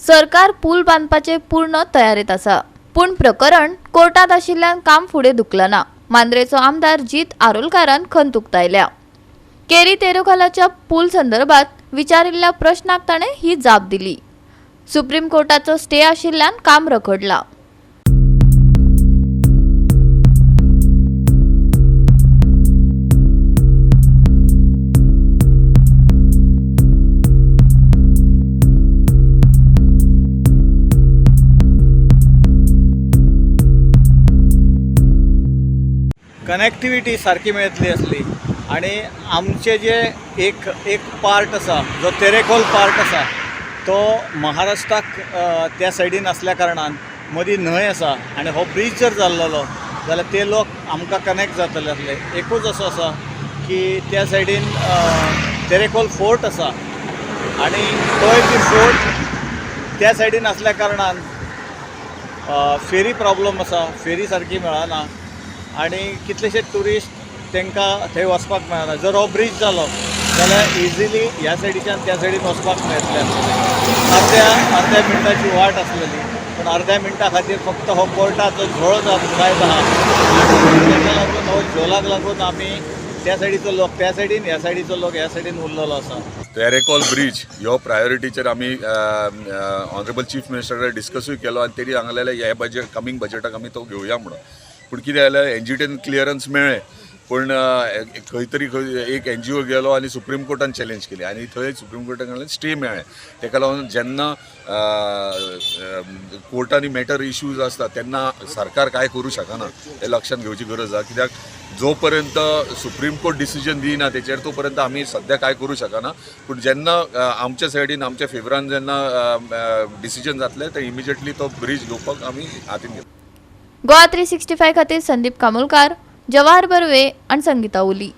सरकार पूल बांदपाचे पूर्ण तयारेत आसा, पूण प्रकरण कोर्टात आशिल्ल्यान काम फुडें धुकलना. मांद्रेचो आमदार जीत आरोलकारान खंत उक्तायल्या. केरी तेरेखोलाच्या पूल संदर्भात विचारिल्ल्या प्रश्नाक ताणें ही जाप दिली. सुप्रीम कोर्टाचो स्टे आशिल्ल्यान काम रखडला. कनेक्टिविटी सारकी मेळटली आसली आनी आमचे जे एक एक पार्ट आसा, जो तेरेखोल पार्ट आसा, तो महाराष्ट्राक त्या सायडीन आसल्या कारणान मदीं न्हंय आसा आनी हो ब्रीज जर जाल्लो जाल्यार ते लोक आमकां कनेक्ट जातले आसले. एकूच असो आसा की त्या सायडीन तेरेखोल फोर्ट आसा आनी तोय बी फोर्ट त्या सायडीन आसल्या कारणान फेरी प्रॉब्लम आसा, फेरी सारकी मेळना आनी कितलेशे ट्युरिस्ट तांकां थंय वचपाक मेळना. जर हो ब्रीज जालो जाल्यार इजिली ह्या सायडीच्यान त्या सायडीन वचपाक मेळटलें आसलें. अर्द्या अर्द्या मिनटाची वाट आसलेली, पूण अर्द्या मिनटा खातीर फक्त हो कोर्टाचो झोळ जायत आहा आनी ताका लागून, हो झोलाक लागून आमी त्या सायडीचो लोक त्या सायडीन, ह्या सायडीचो लोक ह्या सायडीन उरलेलो आसा. तेरेकॉल ब्रीज ह्यो प्रायोरिटीचेर आमी ऑनरेबल चीफ मिनिस्टर कडेन डिस्कसूय केलो आनी तेणी सांगलेलें हे बजेट, कमींग बजेटाक आमी तो घेवया म्हणून. पूण कितें जालें, एनजीटीन क्लियरन्स मेळ्ळें, पूण खंय तरी खंय एक एनजीओ गेलो आनी सुप्रीम कोर्टान चॅलेंज केली आनी थंय सुप्रीम कोर्टा कडल्यान स्टे मेळ्ळें. तेका लागून जेन्ना कोर्टांनी मॅटर इश्यूज आसता तेन्ना सरकार कांय करूं शकना हें लक्षांत घेवची गरज आसा. कित्याक जो पर्यंत सुप्रीम कोर्ट डिसिजन दिना तेचेर तो पर्यंत आमी सद्या कांय करूं शकना. पूण जेन्ना आमच्या सायडीन, आमच्या फेवरान जेन्ना डिसिजन जातलें ते इमिजिएटली तो ब्रीज घेवपाक आमी हातीन घेतले. गोवा 365 खातीर संदीप कामोलकार, जवाहर बर्वे आनी संगीता उली.